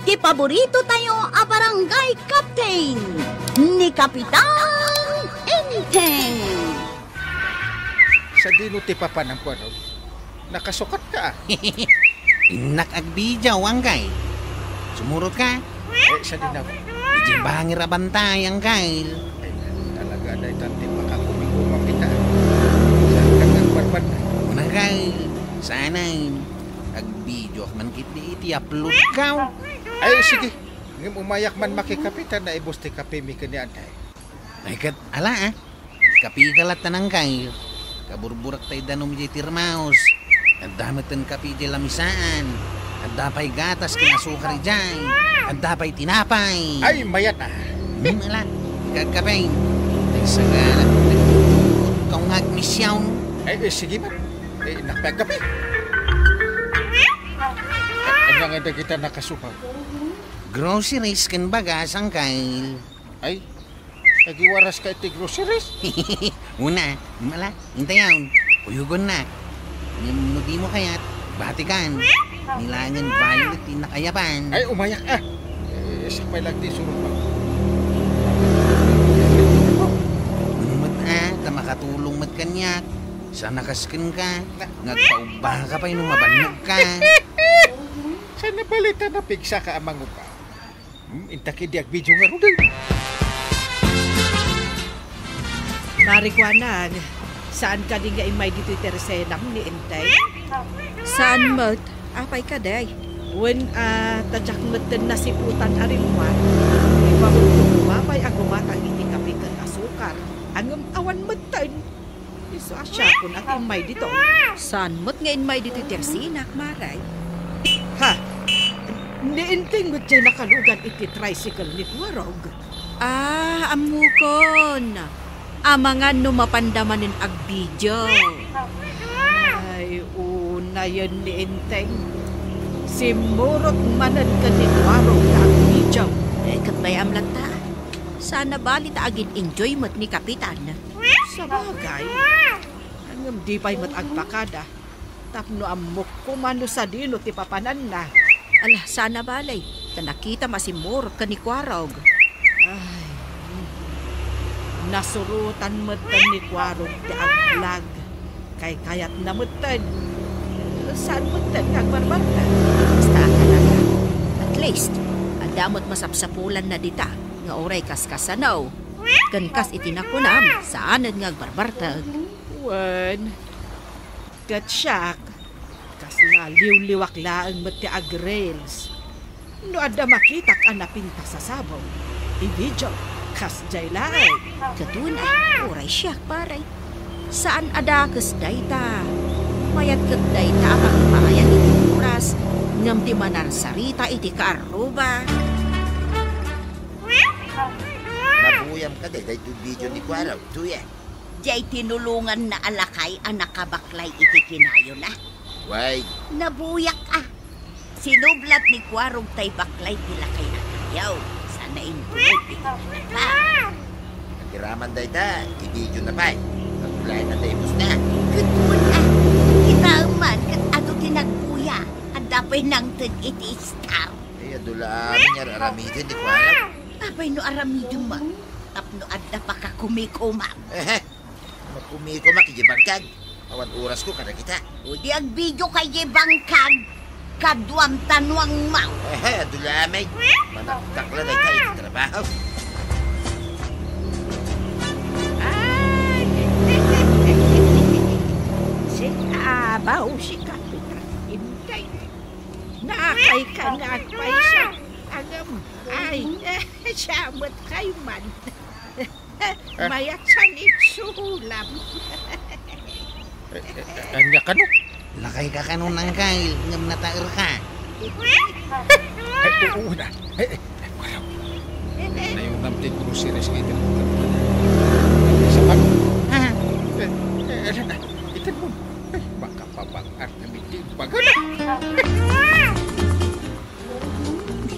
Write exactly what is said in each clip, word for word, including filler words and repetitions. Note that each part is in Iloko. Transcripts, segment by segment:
Ti paborito tayo a barangay captain, ni Kapitan Enteng. Sadino ti papanam, Kuarog? Nakasukat ka, ah. Innak agbidiaw, Angkay. Sumurot ka? Eh, sadino? Idiay bangir a bantay, Angkay. Ay, talaga, daytan ti makakumikumak kita. Saan ka nagbarbat? Unang, Angkay. Sanay. Agbidiaw man ket di iti upload ka. Ay, sige. Ngem umayak man makikapitan na ibus ti kape mi ken ni Antay. Ay, ket ala, ah. Kape ka latta, Angkay. Kaburburak tay danum idiay termos. Adda metten kape idiay lamisaan. Adda pay gatas ken asukar idiay. Adda pay tinapay. Ay, mayat, ah. Hmm, ala. Kagkape. Ay, sagana. Nagtutuot ka nga agmisyaw. Ay, eh, sige man. Eh, nakpagkape. Anya nga dagita nakasukaw? Groceries ken bagas, Angkay. Ay, nagiwaras ka iti groceries? Una, mala, intayon. Kuyogonna. Ngem no dimo kayat, batikan. Nilangen violet ti nakayaban. Ay, umayak, ah. Eh, sakbay lang ti surot mo. Ano met, ah, ta makatulong met kaniak. Sana kasken ka. Nga agpaubba ka pay no mabannog ka. Sana balita napigsa ka a mangupa. Hmm, inta ketdi agbidio ngaruden. Marikuanang, saan kadi nga immay ditoy tersenam ni Enteng? Saan met? Apay kadi? Wen, ah, ta diak metten nasiputan a rimmuar. Ibaonko koma pay a gumatang iti kape ken asukar. Ngem awan metten. Isu a siakon a ti immay ditoy. Saan met nga immay ditoy tersenak, Maray? Ha? Ni Enteng met diay nakalugan iti tricycle ni Kuarog. Ah, ammokon. Amangan no mapanda manen agbidio. Ay, unayen ni Enteng. Simmurot manen ken ni Kuarog nga agbidio. Eh, ket bay-am latta. Sana bali ta agin-enjoy met ni Kapitan. Sabagay. Ngem di pay met agpakada. Tapno ammok koma no sadino ti papananna. Ala, sana balay, ta nakitam a simmurot ken ni Kuarog. Ay, nasurotan metten ni Kuarog ti aglag. Kaykayatna metten. Saan metten nga agbarbarteg? Basta a talaga. At least, adda met masapsapulanna dita nga uray kaskasano. Ken kas iti nakunam, saanen nga agbarbarteg. Wen, ket siak, kasla liwliwak laeng met ti agreels. No adda makitak a napintas a sabong, ibidiok, kasdiay laeng. Ket una, uray siak, pare. Saan a dakes dayta. Mayat ket dayta a pangipaayan iti oras, ngem ti manarsarita iti kaarruba. Nabuyam ka, daydiay video ni Kuarog, tuya. Diay tinulonganna a lakay a nakabaklay iti kinayona. Way. Nabuyak a. Sinublat ni Kuarog tay baklay ti lakay a kayaw. Sana intulod iti kinapa. Agiraman dayta, i-video na pay. Agulayan na ta ibus na. Ket wen a, kitaem man ket adu ti nagbuya. Adda pay nangted iti star. Ay, adu la amin nga ar-aramiden ni Kuarog. Apay no aramidem met? Tapno adda pakakumikumak. Ehe. Makumikumak idiay bangkag. Awan orasko kadagita. O di agbidio ka idiay bangkag. Kaduam ta nuangmaw. Ehe, adu la amin. Manaktak la dayta iti trabaho. Ay! Sinabaw si Kapitan Inday. Nakay ka nga agpayso. Agam, ay, siya met kay man. Mayat sa litsulam. Eh, eh, anya kano? Lakay ka kano nangkay, ngem nataer ka. Ay, oo na. Ay, ay, ay, wala. Nayunam ti groceries nga itan mo. Sapat? Ha? Eh, eh, ala na. Itan mo. Ay, makapabang-at na may timbagana.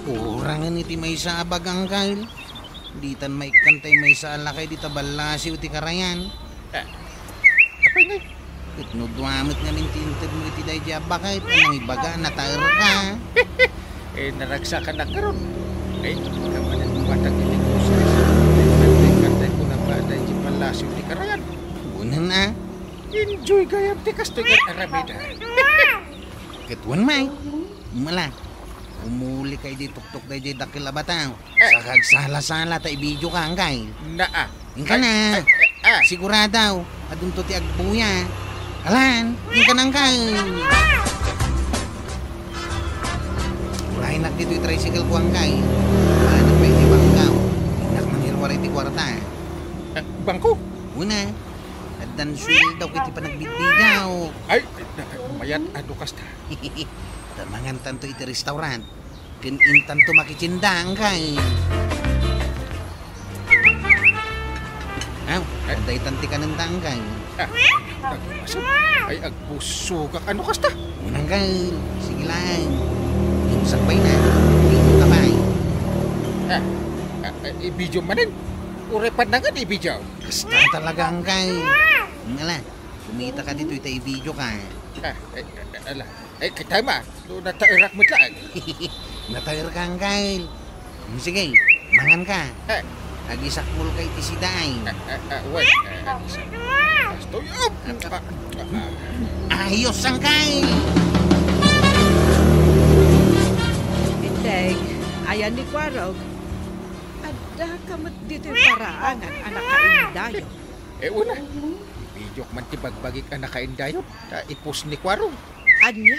Kurangan iti maysa a bagang, Kyle. Ditan maikkan tay maysa a lakay dita ballasiw ti karayan. Ah, apay ngay? Ket no dua met ngamin ti inted mo iti daydi a bakay, ta nangibaga, nataer ka. Eh, naragsakan na karon. Ay, kapanan mo batang iti groceries. Ay, kantay, kantay ko na ba, dahil di palasim ti karayan. Unan, ah. Enjoy gayam ti kastoy nga aramida. Ket wen, May. Umala. Umuli kay di tuktok daydiay dakkel a bataw. Eh. Saka agsala-sala ta i-video ka, angkay. Naa. Inka na. Ay, ay, ah. Sigurado, adunto ti agbuya. Alan, inka na, angkay. Uraynak ditoy tricycle ko, angkay. Anak pay ti bangko. Innak mangiruar iti kuarta. Eh, bangko? Una, addan sueldo iti panagbidbidaw. Ay, ay, mayat adu kasta. Ta mangantanto iti restaurant. Ken intanto makitindang kay. Aw, ay, adda itan ti kanendang kay. Ah, nagmasag. Ay, agbusogak. Ano kasta? Unang kay. Sige lang. Yung sakbay na. Dito ka ba? Ah, ah, ah, i-video manen. Uray pannangan i-video. Kasta talaga ang kay. Ngala, kumita ka dito, ita i-video ka. Ah, ay, ay, ala. Ay, kitay ma, no nataerak met laeng. Nataer ka, angkay. Hmm, sige, mangan ka. Eh. Agisakmol ka iti sidaay. Eh, eh, eh, wait. Eh, agisak. Kastoy, oh. Ah, ah, ah. Ayos, angkay. Integ, ayan ni Kuarog. Adda ka met ditoy paraangan a nakaindayo. Eh, una. Ibidok man ti bagbagik a nakaindayo. Ta i-post ni Kuarog. Ania?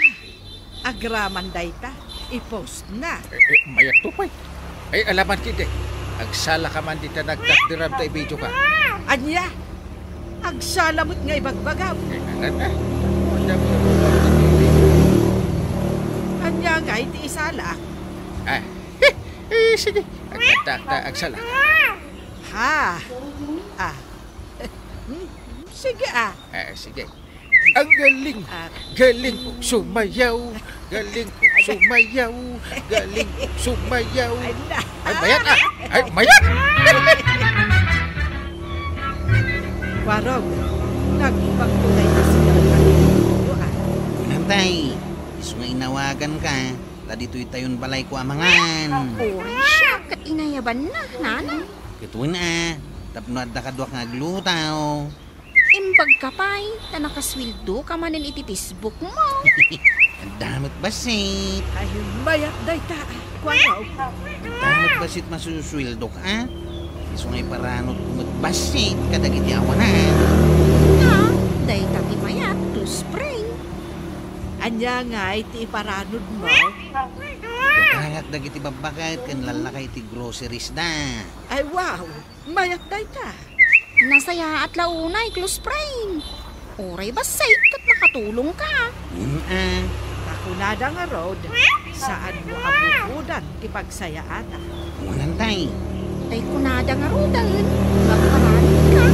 Agraman dayta, i-post na. Eh, eh, mayat to pay. Ay, alaman kidi. Agsala ka man dita nagtakderam ta i-video ka. Ania? Agsala met nga ibagbagam. Eh, anan, ah. Ania nga iti isalak? Ah, eh, sige. Agkantaak ta agsala. Ha? Ah. Hmm, sige, ah. Ah, sige. Ang galing. Ah. Galing kong sumayaw. Galing kong sumayaw. Galing kong sumayaw. Ay, na. Ay, mayat, ah. Ay, mayat. Kuarog, nagbagto tayo na sila. Ano, ah? Nantay, isu nga inawagan ka. Ta ditoy tayon balay ko a mangan. Oy, siak, ket inayabanna, nana. Ket wen a, tapno adda kaduak nga agluto. Imbag ka pay, ta nakasweldo ka manen iti Facebook mo. Adda met bassit. Ay, mayat dayta, Kuarog. Adda met bassit masusueldo ka, a? Isu nga iparanod ko met bassit kadagiti awanan. Nga, dayta ti mayat, close friend. Ania ngay ti iparanod mo? Igatangak dagiti babbaket ken lallaka iti groceries da. Ay, wow! Mayat dayta. Nasayaat la unay, close friend. Uray bassit ket makatulong ka. Mm, a. Ta kunada ngarud, saan mo a bukodan ti pagsayaata. Unantay. Tay kunada ngaruden, nga agparanod ka,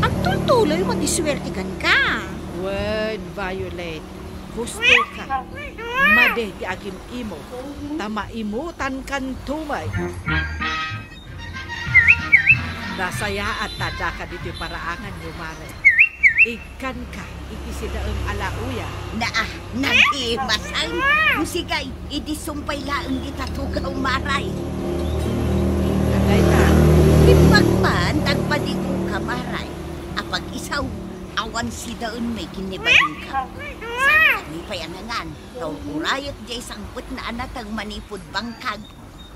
agtultuloy met ti suwerte kenka. Wen, Violet, husto ka. Madi ti agim-imo, ta maimutankanto met. Nasayaat ta addaka ditoy paraanganyo, Mare. Ikkanka iti sidaem a lauya. Naa, nagimasan. Usigay, idi sumpay laeng dita tugaw, Maray. Dayta. Imbag man, tagpadigo ka, Maray. Apag-isaw, awan sidaen may kinibadingka. Saan kami pay a nangan? Taurayot jay sangpet na anatang manipud bangkag.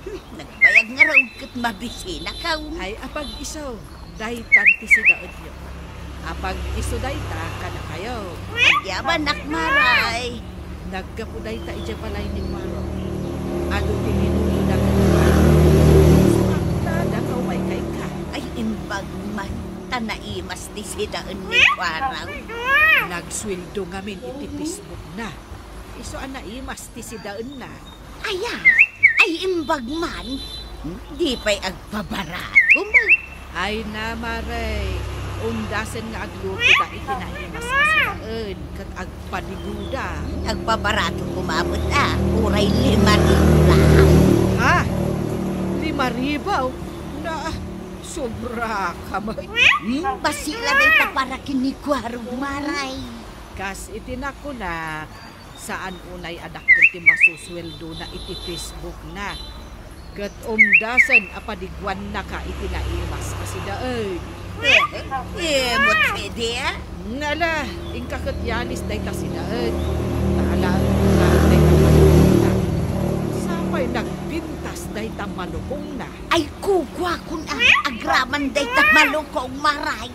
Hmm, nagbayag ngarud ket mabisinakaw. Ay, apag-isu, daytan ti sidaenyo. Apag-isu dayta kadakayo. Agyabanak, Maray. Naggapu dayta idiay balay ni Kuarog. Adu ti minuto dagiti. Sumakuna dakaw may kaikka. Ay, imbag man, ta naimas ti sidaen ni Kuarog. Nagsueldo ngamin iti Facebook na. Isu a naimas ti sidaenna. Aya? Ay, imbag man. Di pay agpabarato met. Ay na, Mare. Undasen nga agluto da iti naimas a sidaen ket agpadigoda. Agpabarato koma met a. Uray lima ribu lang. Ha? Lima ribu? Na, sobra ka met. Hmm, bassit la dayta para ken ni Kuarog, Maray. Kas iti nakunak, Saan unay a dakkel ti masusueldona iti Facebook na. Ket umdasen a padiguannaka iti naimas a sidaen. Eh, eh, mutpidi, eh? Nala, inka ket yalis dayta sidaen. Nala, nala dayta malukongna. Sapay nagpintas dayta malukongna. Ay, kukuakon a agraman dayta malukong, Maray.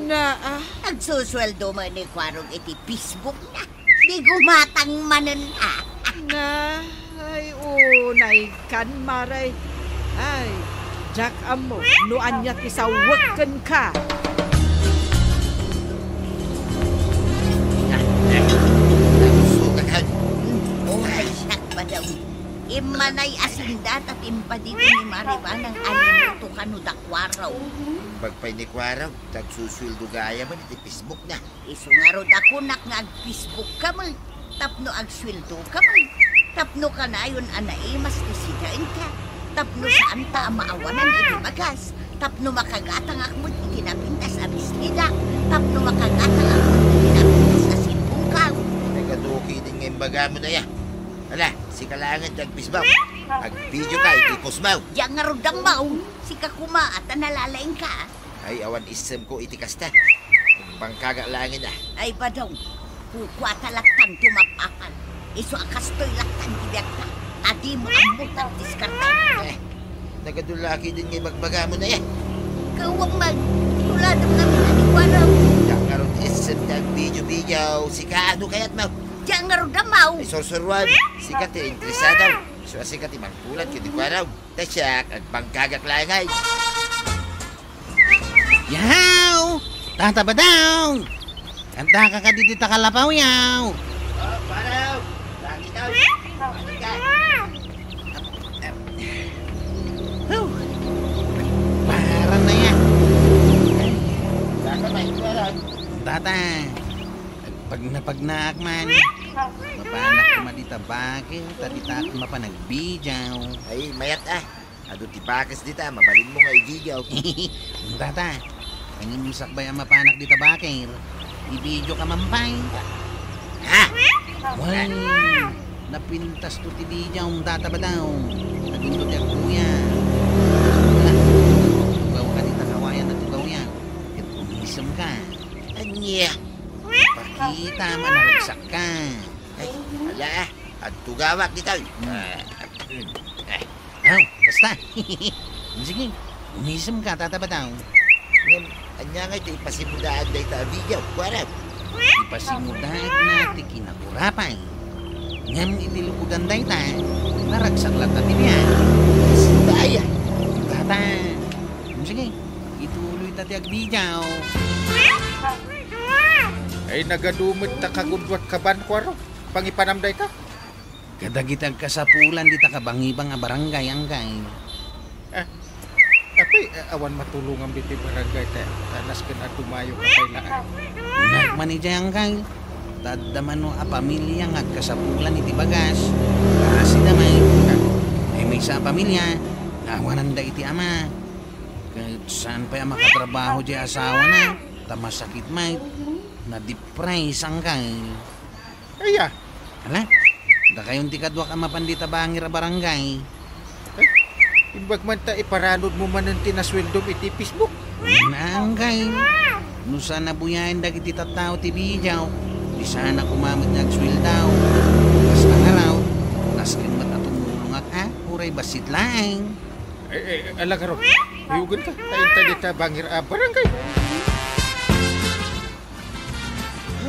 Naa. Agsusueldo man ni Kuarog iti Facebook na. Di gumatang manen a. Na, ay, unay kan, Maray. Ay, diak ammo no ania ti sawek kenka. Nagustukan, ha? Uray, siak, madam. Immanay a sinda ta timpadi ni Maribanang a nimuto kano da Kuarog. Bagpay ni Kuarog, tagsusueldo gayam iti Facebook na. Isu ngarud a kunak nga ag-Facebook ka met, tapno agsueldo ka met, tapno kanayon a naimas ti sidaenka, tapno saanta a maawanan iti bagas, tapno makagatangak met iti napintas a bisnida, tapno makagatangak met iti napintas a cellphone ka. Nagaduki din nga imbagam aya. Ala, sika laengen ti agpesbak. Agbidio ka iti post mo. Diak ngarud ammo, sika koma a ta nalalaingka. Ay, awan issemko iti kasta. Agbangkagak laengen a. Ay, Badong, kukuata latta ti mapapal. Isu a kastoy latta ti biagta. Ta dimo ammo ti diskarte. Eh, nagadu la ketdin nga ibagbagam aya. Kawam man, tuladem ngamin a ni Kuarog. Diak ngarud issem ti agbidio-bidio. Sika, ano kayatmo? Diak ngarud ammo. Ay, sursuruan. Sika ti interesado. Isu a sika ti mangpulad ken ni Kuarog. Ta siak, agbangkagak laeng ay. Yaw! Tata Badong! Adda ka kadi dita kalapaw, yaw? Oh, Badong! Langit, oh! Langit ka! Huh! Para na yan. Tata, may kuwaran. Tata, agpagnapagnaak man. Mapanak ka madita bakit? Tadita ak mapan agbidiaw. Ay, mayat ah. Adu ti bakes dita, mabalinmo nga ididiaw. Tata, nangimusakbay a mapanak dita bakir. Ibidio ka man pay. Ha? Wen, napintas to ti bidiaw, Tata Badong. Adunto ti agtuya. Tugaw ka dita kawayan a tugawyan. Ket umisem ka. Ania? Pakita, manaragsak ka. Ay, ala, agtugawak dita. Hmm. Ah, mm, eh. Aw, basta. Sige, umisem ka, Tata Badong. Ngem, ania ngay ti ipasimudaag dayta a video, kuarem? Ipasimudaagna ti kinakurapay. Ngem iti lukodan dayta, naragsak latta ti biag. Daya. Tata. Sige, ituloy ta ti agbidiaw. Ay, nagadumet ta kagudwat kaban, kuaro. Pangipanam dayta. Kadagiti agkasapulan dita kabangibang a barangay, angkay. Ah, apay, ah, awan matulongam ditoy barangay ta, ta nasken a dumayo ka pay la. Unaek man idiay, angkay. Ta adda mano a pamilia nga agkasapulan iti bagas. Kasi damay. Ay maysa a pamilia, naawananda iti ama. Ket saan pay a makatrabaho diay asawana, ta masakit met. Nadipres, angkay. Aya? Ala, dakayon ti kaduak a mapan dita bangir a barangay. Ay, imbag man ta iparanudmo manen ti nasueldom iti Facebook. Naanggay. No saan a buyaen dagiti tattao ti bidiaw, di saan a koma met nga agsueldo. Kasta ngarud, nasken met a tumulongak a, uray bassit laeng. Eh, eh, ala ngarud, huyogen ka, ta inta dita bangir a barangay.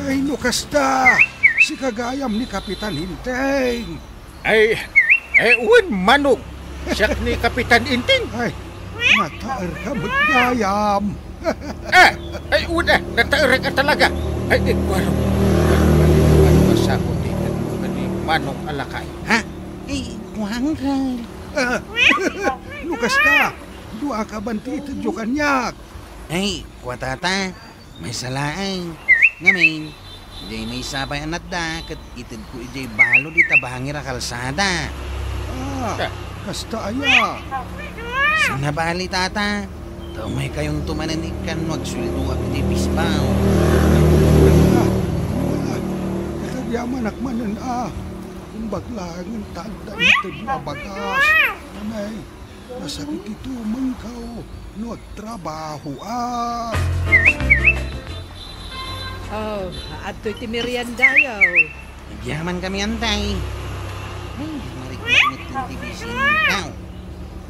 Ay, no kasta, sika gayam ni Kapitan Hinteng. Ay, eh, wen, Manong. Siak ni Kapitan Inting. Ay, nataer ka met gayam. Ah, ay, wen, ah, nataerak a talaga. Ay, eh, kuaro. Ano masapot ti ited mo ken ni Manong a lakay? Ha? Eh, kuan ka. Ah, no kasta, dua ka ban ti itedyo kaniak. Ay, kua tata. Maysa laeng. Ngamin, idiay maysa pay a natda ket itedko idiay balud ita bangir a kalsada. Ah, kasta aya? Saan a bali, tata. Ta umaykayonto manen ikkan no agsueldoak idiay pisbaw. Wala, wala. Katag Yamanak manen a, kumbag laengen ta adda inted nga bagas. Anay, nasakit iti tumengko no agtrabaho a. Oh, adtoy ti meriendayo. Agyamankami, Antay. Ay, mariknak met ti bisinko.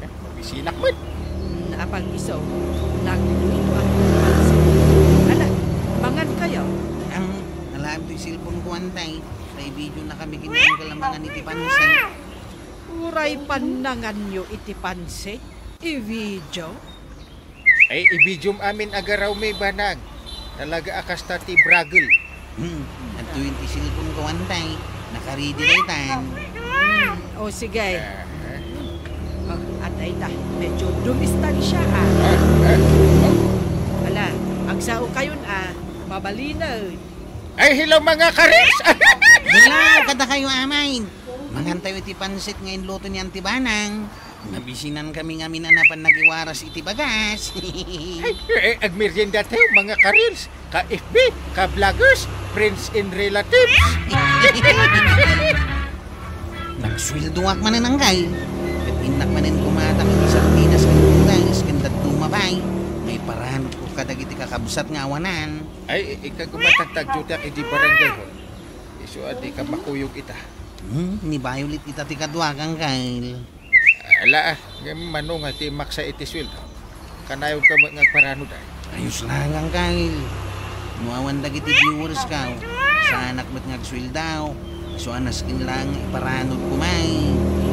Mabisinak met. Hmm, apag isu, nagluto ako ng pansit. Ala, mangan kayo. Ang, alaem toy cellphone ko, Antay. Kay video na kami kinanggal a mangan iti pansit. Uray pannanganyo iti pansit? I-video? Ay, i-videom amin agarawmi, Banag. Talaga a kasta ti bragel. Hmm, adtoy ti cellphone ko, Antay. Nakaridi daytan. Hmm, o sige. Ah, O, adda ita. Medyo dumistansya, ah. Ah, ah, ah. Ala, agsao kayon, ah. Mabalinen. Ay, hello, mga karils! Hello, kadakayo, amay. Mangantayo iti pansit nga inluto ni Auntie Banang. Nabisinan kami ngamin a napan nagiwaras iti bagas. Ay, eh, agmerienda tayo, mga karils, ka-F B, ka-vloggers, friends and relatives. Nagsueldoak manen, Angkay. Ket innak manen kumatang iti sardinas ken noodles ken dadduma pay. Maiparanodko kadagiti kakabsat nga awanan. Ay, i-, ikagumatagtagyotiak iti barangay hall. Isu a dika makuyog ita. Hmm, ni Violet ita ti kaduak, Angkay. Ala, ah, ngem mano nga ti maksa iti sueldo? Kanayonka met nga agparano, day. Ayos lang, Angkay. No awan dagiti viewers ka, saanak met nga agsueldo. Isu a nasken lang nga iparanodko pay.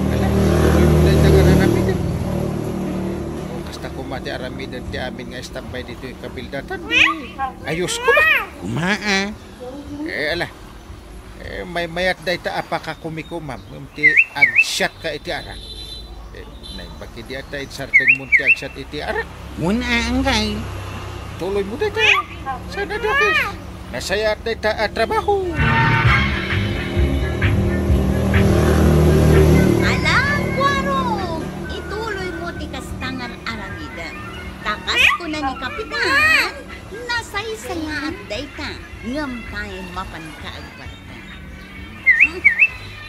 Ala, tuloy mo dayta nga aramiden. O, kasta koma ti aramiden ti amin nga standby ditoy kabildatan. Ayos koma. Koma, ah. Eh, ala. Eh, maymayat dayta a pakakumikumam, ngem ti agsiatka iti arak. Eh, naimbag idi a ta insardengmon ti agsiat iti arak. Wen a, Angkay. Tuloy mo dayta. Sana dakes. Nasayaat dayta a trabaho. Ala, Kuaro, ituloy mo ti kasta nga aramidem. Ta kas kuna ni Kapitan, nasaysayaat dayta. Ngem pay mapanka agbarka. Hmm.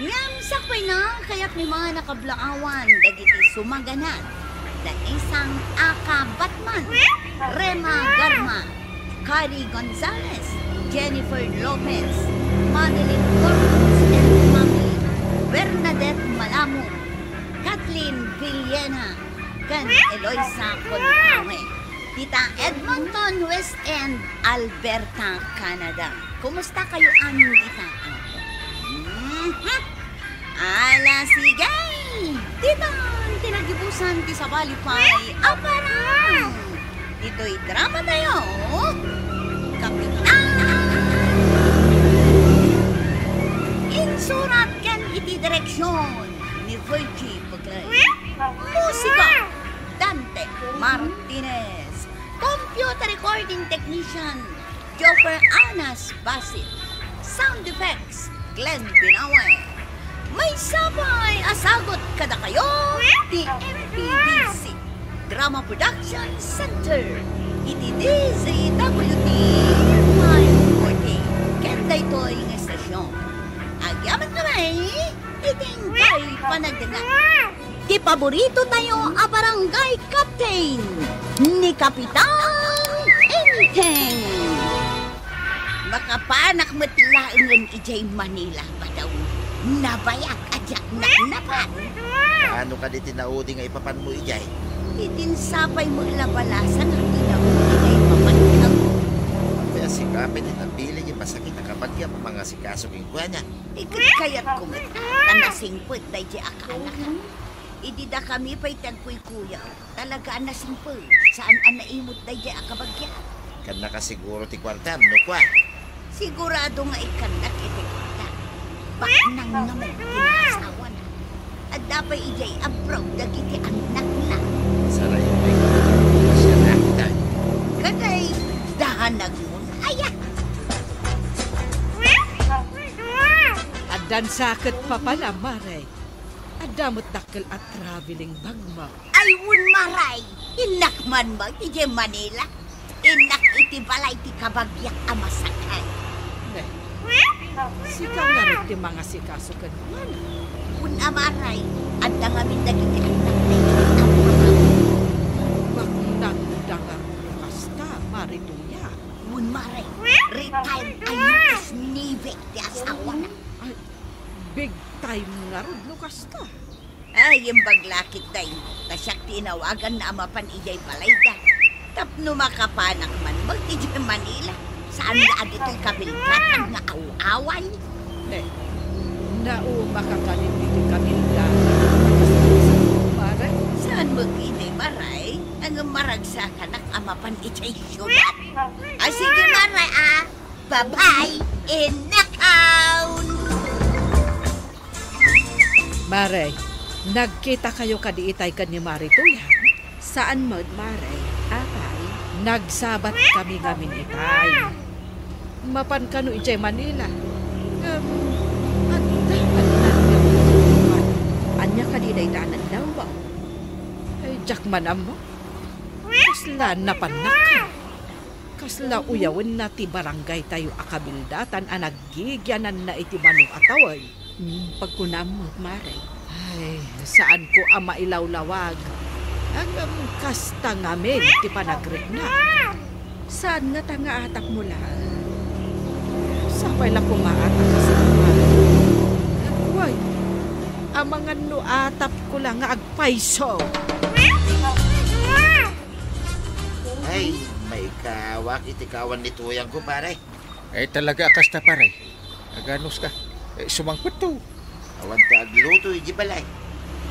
Ngem sakbayna, kayatmi man a kablaawan dagiti sumaganad. Da isang Aka Batman, Rema Garma, Kari Gonzalez, Jennifer Lopez, Madeline Corpus and Mami, Bernadette Malamon, Kathleen Villena, ken Eloisa Contawe. Dita Edmonton, West End, Alberta, Canada. Kumusta kayo amin dita, apo? Mhm. Ala, sige! Ditan ti nagibusan ti sabali pay a parang. Ditoy drama tayo, Kapitan! Insurat ken iti direksyon ni Virgie Pagay. Musika, Dante Martinez. Computer recording technician, Joker Anas Basit. Sound effects, Glenn Binawe. Maysa pay a sagut kadakayo ti M P D C Drama Production Center iti D Z W T five forty. Ken daytoy nga estasyon, agyaman kami iti inkay panagdengngeg. Ti paborito tayo a barangay captain, ni Kapitan Enteng. Makapanak met laengen idiay Manila, Badaw. Nabayag a diak napan. Kaano kadi ti naudi nga ipapanmo idiay? Idin sapay met la balasan a ti naudi nga ipapanmo. Apay a si Kape ti nabilin iti masakit a kabagia a mangasikaso kenkuana? Iket kayatko met, ta nasingpet daydiay a kaanakan. Idi dakami pay ti agkuykuyaw, talaga a nasingpet, saan a naimut daydiay a kabagia. Kannaka siguro ti kuartam, no kua? Sigurado nga ikkannak iti kuarta. Baknang ngamin ti naasawana. Adda pay idiay abroad dagiti annakna. Saray pay siya nakita. Kaday, dahanagmon aya. Addan sa ket papa la, Mare. Adda met dakkel a traveling bag mo. Ay, wen, Mare. Innak man mo iti Manila. Innak iti balay ti kabagiak a masakit. Ne. Sika ngarud ti mangasikaso kenkuana. Wen a, Mare, adda ngamin dagiti annakna idiay ammonan. Baknang dangarud no kasta, Mare Tuya. Wen, Mare, retired a U S Navy ti asawana. Ay, big time ngarud no kasta. Ay, imbag la ketdi, ta siak ti inawaganna a mapan idiay balayda. Tapno makapanak man met idiay Manila, saan nga a ditoy kabildatan nga aw-awan. Ne, naumaka kadi ditoy kabildatan, Mare? Saan met idi, Mare? Ngem maragsakanak a mapan idiay siudad. A, sige, Mare, a. Bye-bye, innakaw! Mare, nagkitakayo kadi itay ken ni Mare Tuya? Saan met, Mare. Apay? Nagsabatkami ngamin itay. Mapan kano idiay Manila. Ngem, adda, adda, adda. Ania kadi dayta a naddaw? Ay, diak man ammo. Kasla napannakka. Kasla uyawenna ti barangaytayo a kabildatan a naggigiananna iti mano a tawen. Hmm, pagkunam met, Mare. Ay, saanko a mailawlawag. Ngem kasta ngamin ti panagrikna. Saan ngata nga atapmo laeng? Sapay la koma a ta kasano, Mare. Wen, amangan no atapko la nga agpayso. Ay, maikawak iti kawan ni tuyangko, pare. Ay, talaga a kasta, pare. Aganuska. Eh, sumangpetto. Awan ti agluto idiay balay.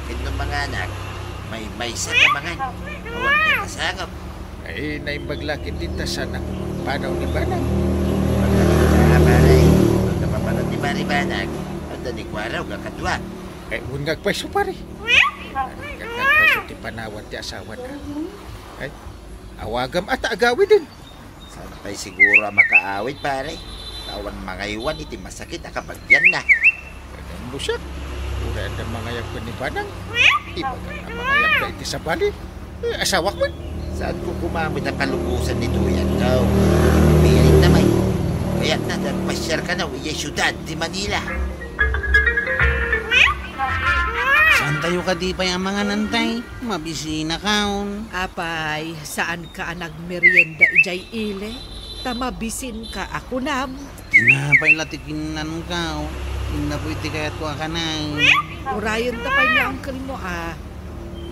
Ken no manganak, maymaysa ta mangan. Awan ti kasangap. Ay, naimbag la ketdi ta saan a panaw ni Banag. Pagkalinda, pare. Pagkapapanan ni Pare Banag, adda ni Kuarog a kadua. Eh, wen nga agpayso, pare. Wen nga agpayso ti panawan ti asawana. Ay, awagam a ta agawiden. Saan pay siguro a makaawid, pare? Ta awan mangaywan iti masakit a kabagianna. Kadam no siak, uray adda mangayab ken ni Banang. Ibagak a mangayabda iti sabali. Eh, asawak met. Saanko koma met a palubosan ni tuyangko. Pilit na may. Kayatna ta agpasiar kano idiay siudad ti Manila. Saantayo kadi pay a mangan, Antay? Mabisinakon. Apay, saanka a nagmerienda idiay ili? Ta mabisinka a kunam. Tinapay la ti kinnanko. Innapoy ti kayatko a kanay. Urayenta pay ni uncle mo a.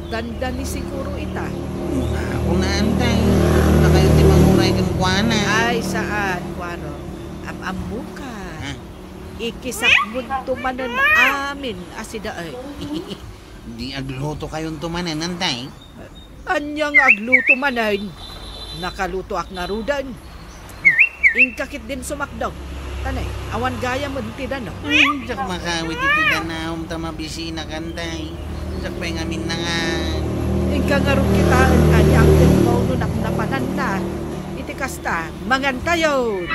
Dandani siguro ita. Kunakon, Antay. Dakayo ti manguray kenkuana. Ay, saan, Kuarog. Am-ammoka. Ha? Ikisakmonto manen amin a sidaet. Di aglutokayonto manen, Antay? Ania nga agluto manen? Nakalutoak ngaruden. Inka ketdin sumakdong. Tanay, awan gayamen ti danaw. Hmm, diak makaawid iti danawem ta mabisinak, Antay. Diak pay ngamin nangan. Inka ngarud kitaen ania a kenmo no napnapananna. Iti kasta, mangantayon.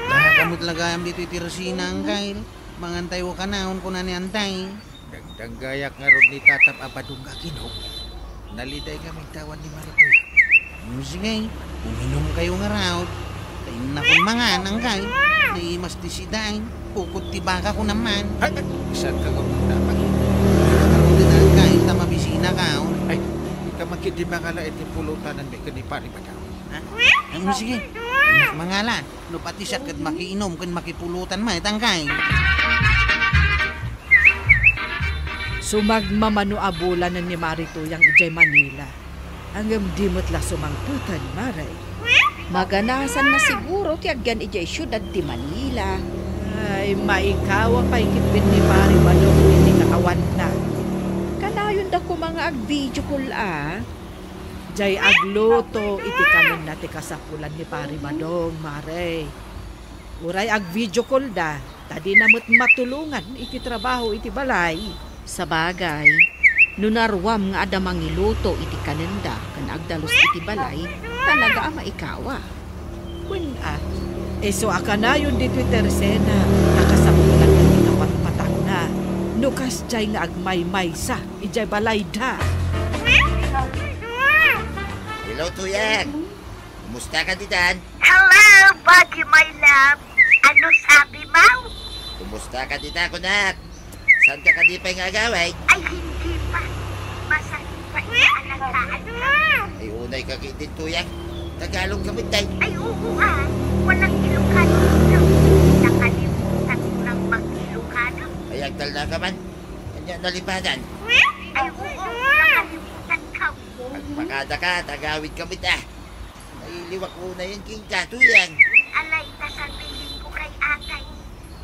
Adda ka met la gayam ditoy ti resina, Angkel. Mangantayo kanayon, kuna ni Antay. Dangdanggayak ngarud ni Tatam a badong nga aginom. Naliday nga migdawan ni Maritoy. Hmm, sige, uminumkayo ngarud. Ta innakon mangan, Angkel. Naimas ti sidaen. Pukot ti baka, kunam man. Ay, ay, saan ka nga umuna, Angkel? Ngaruden, Angkel, ta mabisinakon. Ay, ika man ketdi mangala iti pulotanan mi ken ni Pari Badong. Ha? Ano, sige. Innak mangala. No pati siak ket makiinum ken makipulotan met, Angkel. Sumagmamano a bulanen ni Maritoy idiay Manila. Ngem di met la sumangpeten, Mare. Maganasanna siguro ti agyan idiay siudad ti Manila. Ay, maikawa pay ketdin ni Pari Badong iti kaawanna. Kanayonda koma nga ag-video call a. Diay agluto iti kanenna ti kasapulan ni Pari Badong, Mare. Uray ag-video call da, ta dina met matulongan iti trabaho iti balay. Sabagay, no naruam nga adda mangiluto iti kanenda ken agdalus iti balay, talaga a maikawa. Wen a, isu a kanayon ditoy Teresena, ta kasapulan ti kapatpatangna, no kasdiay nga agmaymaysa idiay balayda. Hello, Tuyang. Kumusta ka ditan? Hello, Baggy, my love. Ano sabi mo? Kumusta ka dita, kunak? Saan ka kadi pay nga agawid? Ay, hindi pa. Masakit pa ina anak ka, anak. Ay, unay ka kay din, tuyang. Tagalog ka, mitay. Ay, oo, ah. Walang Ilocano dito. Nakalimutan ko nang mag-Ilocano. Ay, agtal na ka man. Kanya nalipanan. Ay, oo, nakalimutan ka. Agpakada ka, tagawid ka, mit, ah. Nailiwak ko na yan, King Katuyan. Alay, ta sabihin ko kay atay,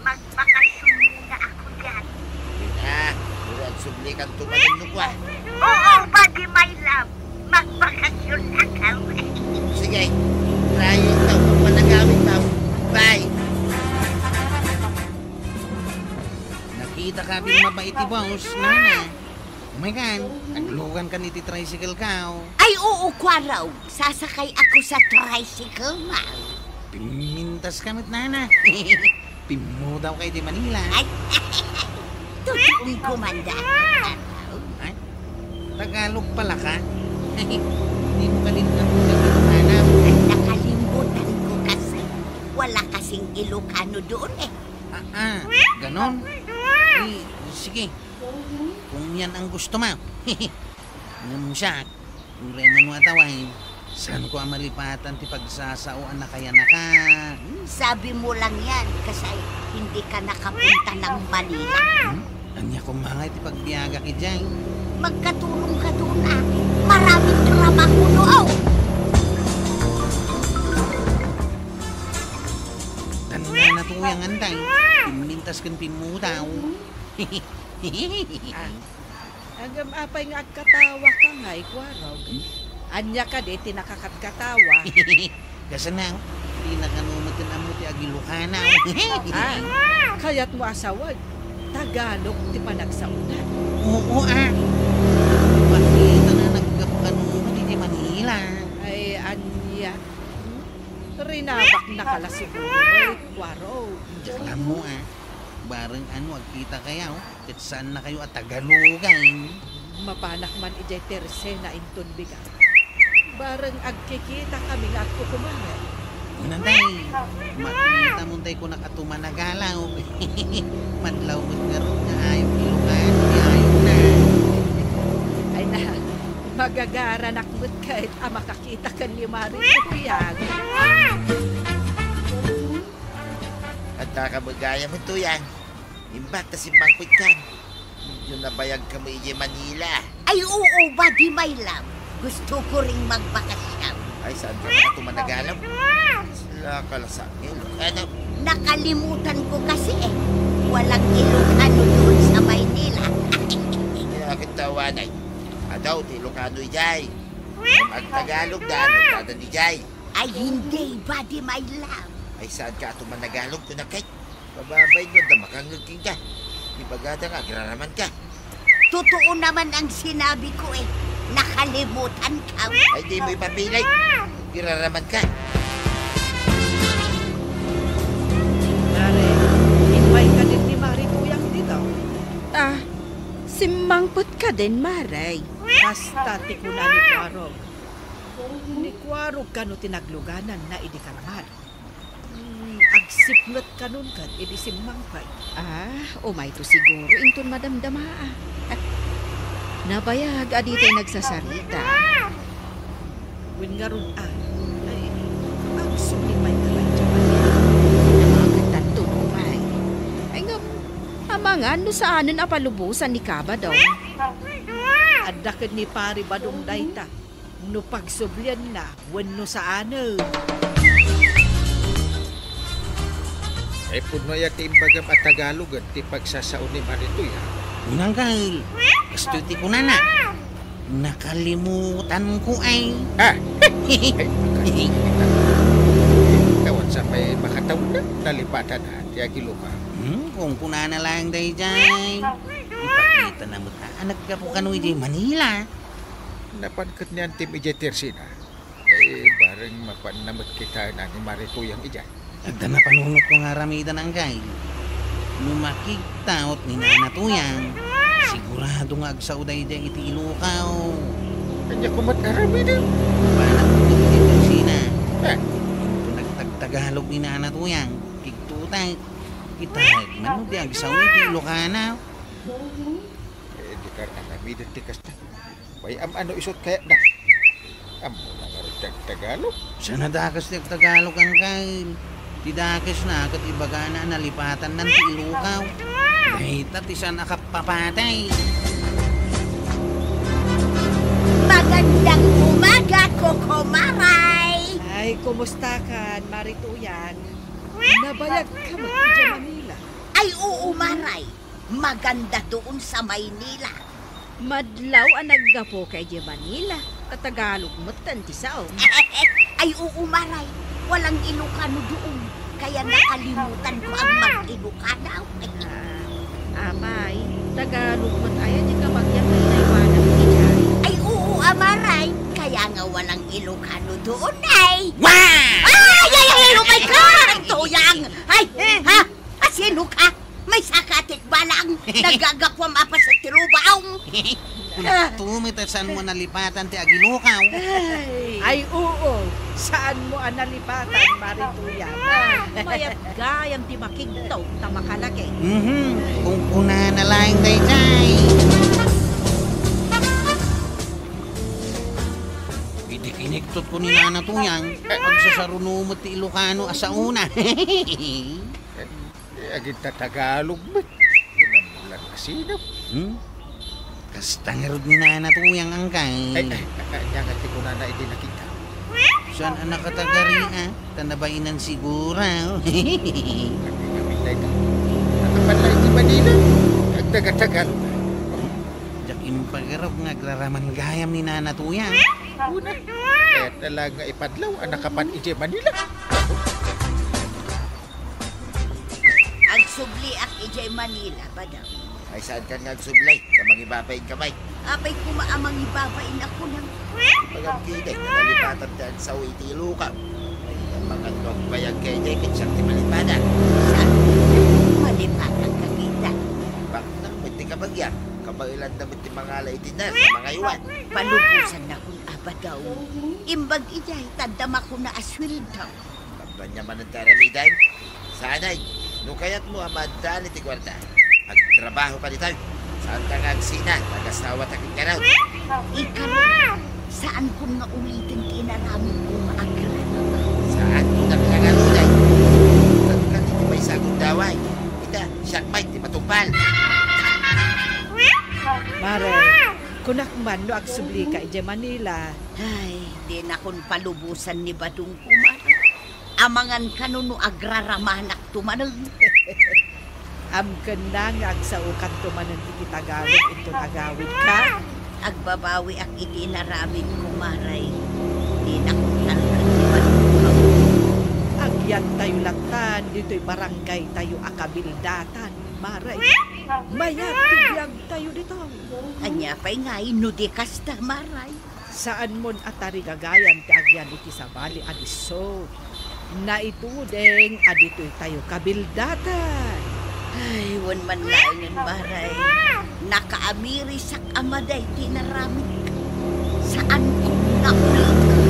magbakasyon muna ako dyan. Ah, mura agsubli kan tumalon no kwa. Oo, buddy, my love. Magbakasyon na kami. Sige, try it daw. Magpanagawin daw. Bye. Nakita ka kin mabait ti boss, nana. Umaykan, aglugan kan iti tricycle ka, oh. Ay, oo, Kuarog. Sasakay ako sa tricycle mo. Pimmintas ka met, nana. Pimmutaw ka iti Manila. Ay, tutuon ko man da. Ay, Tagalog pala ka. Hindi mo ka din ako naging hanap. Ay, nakalimutan ko kasi. Wala kasing Ilocano doon eh. Ah, ah, ganon? Eh, sige. Kung yan ang gusto mo. Ngem siak, uray man no atawa, eh. Saan ko a malipatan ti pagsasao a nakayanaka? Hmm, sabi mo lang yan kasi hindi ka nakapunta ng Manila. Hmm? Ania koma nga iti pagbiagak idiay? Magkatulong ka doon, ah. Maraming trabaho doon. Tanda na to, yang anday. Pimmintas ken pimmutaw. Ah. Ngem apay nga agkatawa ka ngay, Kuarog? Hmm? Ania kadi ti nakakagkatawa? Kasano, di na kano met ammo ti agilokana. Ah, kayat mo a sawen, Tagalog ti panagsaona. Oo, ah. Makita na naggapu kano met iti Manila. Ay, ania? Hmm? Rinabak na ka la siguro, Kuarog. Diak la ammo, ah. Bareng ano, agkita kayo, ket saan na kayo a Tagalogan. Mapanak man idiay Tercena inton bigat. Bareng agkikita kami nga agkukumare. Unantay, makita mo tay kunak a tumanagalaw. Madlaw met ngarud nga ayo Ilocano ti ayona. Ay na, magagaranak met ket a makakita ken ni Mari Tuyang. Adda ka met gayam, Tuyang. Imbag ta simmangpetkan. Medyo nabayag kami idiay Manila. Ay, oo, buddy, my love. Gusto ko ring magbakasyon. Ay, saan ka na tumanagalaw? Sila ka la sa akin. Ano? Nakalimutan ko kasi eh. Walang Ilocano doon sa Maynila. Kaya kita wanay. Adaw, ti Ilocano idiay. Agtagalog da, ano, dadan idiay. Ay, hindi, buddy, my love. Ay, saan ka tumanagalaw, kunak? Pababay no, da makangeg kenka. Ibagada nga, agraraman ka. Totoo naman ang sinabi ko eh. Nakalimutan ka. Ay, di mo ipapilay. Agraraman ka. Mare, imbag ka din ni Mari Tuyang dito. Ah, simmangpet ka din, Mare. Basta ti kuna ni Kuarog. Ni Kuarog kano ti naglugananna idi kalmar. Hmm, agsipnget kanon ket idi simmangpet. Ah, umayto siguro inton madamdama, ah. Nabayag a ditay nagsasarita. Wen ngarud, ah, ay, agsubli pay ka pay, Giovanni. Namaket tanto, Nupay. Ay, ngem, amangan no saanen a palubosan ni Kabado. Adda ket ni Pari Badong dayta. No pagsublianna wenno saanen. Ay, pudno aya ti imbagam a Tagalogen ti pagsasao ni Maritoy, ha? Unang kail, kastoy ti kunana. Nakalimutan ko ay. Ah! Ay, kawan sa pay makatawen, nalipatan, ha, ti agiloka. Hmm, kung kunana lang dayjay. Ipakita na met, ha, a naggapu kano idiay Manila. Napan ket ni Antim idiay Tercena. Eh, bareng mapanna met kita na ni Mari Tuyang idiay. Adda napanunot ko nga aramidan, Angkay. No makigtaot ni Nana Tuyang, sigurado nga agsao daydiay iti ilukaw. Ania koma ti aramiden? Banat ko iti kusina. Eh? Inton nagtagtagalog ni Nana Tuyang, kigtuot Tay, ita man no di agsaw iti Ilocano. Eh, di ka aramiden ti kasta. Way, am-ano isut kayatna? Ammona ngarud ti agtagalog. Saan a dakes ti agtagalog, Angkel? Ti dakesna ket ibagana a nalipatannan ti Ilocano. Dayta ti saan a kappapatay. Magandang umaga, Kokomaray! Ay, kumusta kan, Mari Tuyang? Nabayag ka met idiay Manila? Ay, oo, Maray. Maganda doon sa Maynila. Madlaw a naggapu ka idiay Manila. Tatagalog met ti sao. Ay, oo, Maray. Walang Ilocano doon. Kaya nakalimutan ko ang mag-Ilocano. Ah, apay, Tagalog met aya ti kabagian nga inaywanam idiay. Ay, oo, a, Maray. Kaya nga walang Ilocano doon, ay. Wow! Ay, ay, ay, ay, oh my God! Ang tuyang! Ay, ha? Asino ka? Maysa ka ti balang nagagapuam a paset ti rubaong. Kunakto met a saan mo nalipatan ti ag-Ilocano. Ay, oo. Saan mo a nalipatan, Mari Tuyang? Ah, mayat gayam ti makigtaw ta makalaki. Mhm. Kung kunana laeng daydiay. Idi kiniktot ko ni Nana Tuyang, agsasaruno met ti Ilocano a saona. Eh, agintatagalog met. Kinamlan a sinop. Hmm? Kasta ngarud ni Nana Tuyang, Angkay. Ay, ay, ay, ania nga ti kunana idi nakita? Saan a nakatagari, ah? Ta nabainan siguro. Agkakapit na ito. Nakapan na iti Manila. Agtagatagalog. Diak impagarop nga agraraman gayam ni Nana Tuyang. Una, kayatna laeng nga ipadlaw a nakapan idiay Manila. Agsubliak idiay Manila, Badang. Ay, saankan nga agsubli? Ta mangibabain ka, bay. Apay koma a mangibabain a kunam? Pagam ketdi, nalipatan ti agsao iti Ilocano. Ay, amangan no agbayag ketdi, ket siak ti malipatan. Saan? Malipatan ka ketdi. Baknang met ti kabagiak, kabaelanna met ti mangala iti nurse a mangaywan. Palubosannakon a, Badang. Imbag idiay, ta adda makuna a sueldo. Ania manen ti aramidem? Saanay, no kayatmo a maaddaan iti kuarta, agtrabaho ka ditoy. Saanta nga agsina, nagasawa ta ket garud. Ikaw, saankon nga uliten ti inaramidko nga agrarama. Saanko nga pinangaruday. Tagkan iti maysa a gundaway. Ita, siak met ti matungpal. Mare, kunak man no agsublika idiay Manila. Ay, dinakon palubosan ni Badong. Amangan kano no agraramanakto manen. Amkenna nga agsaokanto manen iti Tagalog inton agawidka. Agbabawiak iti inaramidko, Mare. Dinakon talken ni Badong. Agyantayo lattan ditoy barangaytayo a Kabildatan, Mare. Mayat ti biagtayo ditoy. Ania pay ngay no di kasta, Mare? Saanmon a tarigagayan ti agyan iti sabali a disso. Naituding a ditoytayo Kabildatan. Ay, wen man laengen, Mare. Nakaamirisak a madi ti inaramidko. Saanko nga uliten.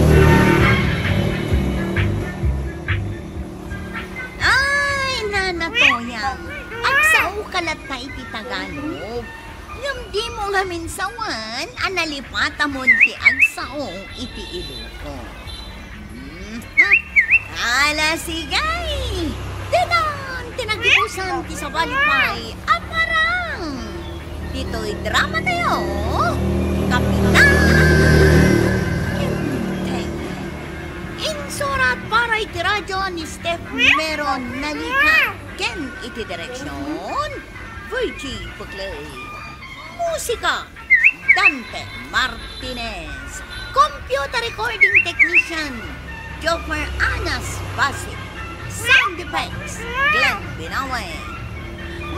Ay, Nana Toyang, agsaoka latta iti Tagalog. Ngem dimo ngamin sawen a nalipatamon ti agsao iti Ilocano. Mhm. Ala, sige! Ditan ti nagibusan ti sabali pay a parang ditoy dramatayo, Kapitan Enteng. Insurat para iti radyo ni Steph Meron Nalica ken iti direksion, Virgie Puclay. Musika, Dante Martinez. Computer recording technician, Joffer Anas Basit. Sound effects, Glenn Binawe.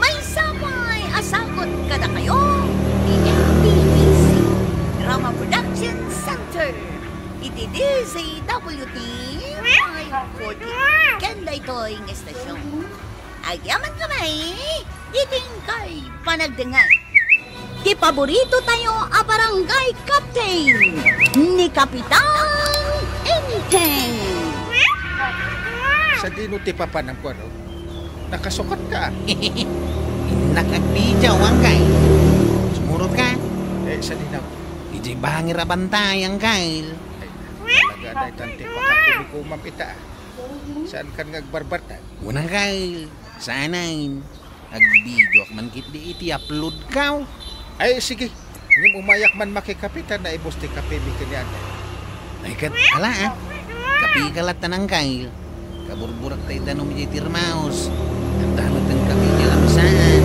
Maysa pay a sagut kadakayo ti M T V C Drama Production Center iti D Z W T five forty ken daytoy nga estasion. Agyaman kami iti inkay panagdengngeg. Ti paborito tayo a barangay captain, ni Kapitan Enteng. Sadino ti papanam ko, ano? Nakasukat ka, ah. Innak agbidiaw, Angkay. Sumurot ka. Eh, sadino? Idiay bangir a bantay, Angkay. Ay, talaga, daytan ti pakakumikumam ita, ah. Saan kan nga agbarbartag? Wen, Angkay. Saanen. Agbidioak man ketdi iti upload kaw. Ay, sige. Ngem umayak man makikape ta naibus ti kapemi ken ni Angkay. Ay, ket ala, ah. Kapeka latta, Angkay. Kaburburak ta idanom idiay termos. Adda met ti kape idiay lamsaan.